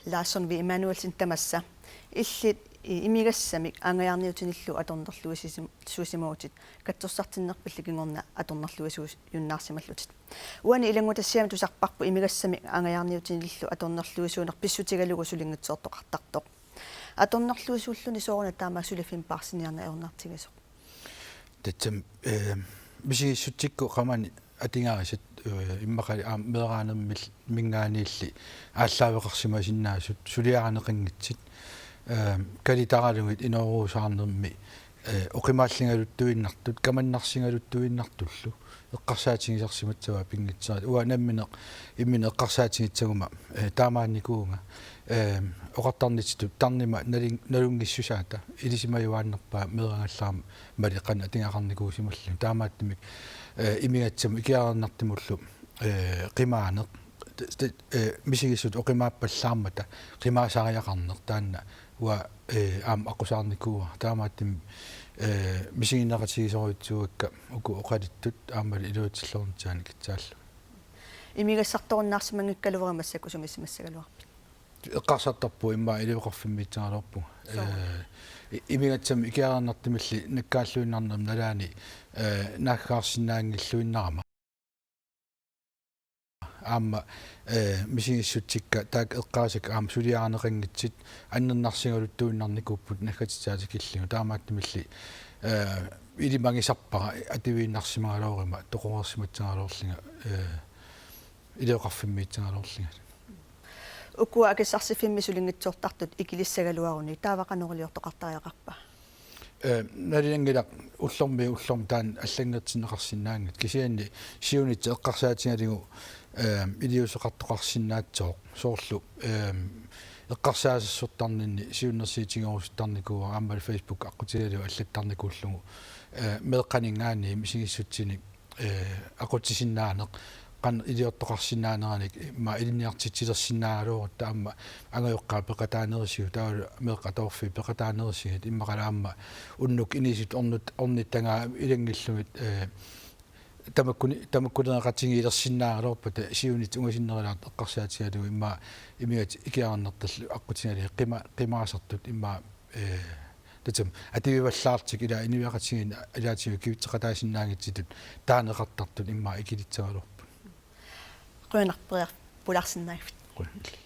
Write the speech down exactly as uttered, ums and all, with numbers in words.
Larsson V. Emanuelsen tamassa. Illit i-, imigassamik angajarniutinillu atornerluisuusim-, suusimavutit katsorsartinnerpilli kingorna atornerluisuujunnaarsimallutit. Uani ilanngutassiami tusarparput imigassamik angajarniutinillu atornerluisuuneq pissutigalugu sulinngitsoortoqartartoq. Atornerluisuulluni sooruna taama suliffimmi paarsiniarneq ajornartigisoq. Tassami, eh, misigissutsikkut qamani atugarisat, eh, immaqa aamma meeraanermil-, minngaanniilli aallaaveqarsimasinnaasut suliarineqanngitsut, eh, kalitaralugit inooriusaarnermi, eh, oqimaalligaluttuinnartut, kamannarsigaluttuinnartullu eqqarsaatigisarsimassavaat pinngitsoorata. Uanga nammineq imminut eqqarsaatigissaguma, eh, taamaannikuuvunga, eh, oqartarnitsitut tarnima nalin-, nalunngissusaata ilisimajuaannarpaa meeraagallarama mali qanoq atugaqarnikuusimallugu. Taamaattumik, eh, imigatsamut ikiareernartumullu, eh, qimaaneq. T-, t-, eh, misigissut oqimaappallaarmata qimaasariaqarneq taanna uanga, eh, aamma aqqusaarnikuuara. Taamaattumik, eh, misiginneqatigisorujussuuakka uku oqaluttut aammalu iluatsilluarnissaannik kissaallu. Imigassartorunnaarsimanngikkaluarpat massakkut sumik ilisimagaluarpit? Eqqarsartarpunga immaqa ilioqarfimmiitsugaluarpunga. Soo. Eh, i-, imigatsamik ikiareernartumilli nakkaalluinnarnerma nalaani, eh, naaggaarsinnaanngilluinnarama. Aamma, eh, misigissutsikka taakku eqqaasakka aamma suliarineqanngitsut annernarsigaluttuinnarnikuupput naggatitsaata tikillugu. Taamaattumilli, eh, ilimagisarpara atuiinnarsimagaluaruma toqoreersimassagaluarlunga, eh, ilioqarfimmiitsugaluarlunga. Ukua akissarsiffimmi sulinngitsoortartut ikilissagaluaruni taava qanoq iliortoqartariaqarpa? Eh, nalinanngilaq ullormiit ullormut taanna allanngortinneqarsinnaanngitsoq. Kisianni siunissaq eqqarsaatigalugu, eh, iliuuseqartoqarsinnaassooq soorlu, eh, eqqarsaasersortarninni siunnersuutigerusuttarnikuuara aammalu Facebook aqqutigalugu allattarnikuullugu, eh, meeqqaninngaanniit misigissutsinik, eh, aqutsisinnaaneq, qanoq iliortoqarsinnaaneranik, immaqa ilinniartitsilersinnaagaluarutta aamma angajoqqaat peqataanerisigut, taavalu meeqqat atoorfiit peqataanerisigut, immaqalu aamma unnukkut inuusutut ornut-, ornittagaa ilanngullugu, eh, tamakkuni-, tamakkuneqatigiilersinnaagaluarpata siunissaq ungasinnerulaartoq eqqarsaatigalugu immaqa imigatik ikiareernartallu aqqutigalugit qima-, qimaasartut immaqa, eh, tassami atuivallaartut ila inuiaqatigiinni ilaatigut kivitseqataasinnaanngitsutut taaneqartartut immaqa ikilissagaluarput. Qujanaq periarfissarsinnaagatsigit. Qujan-.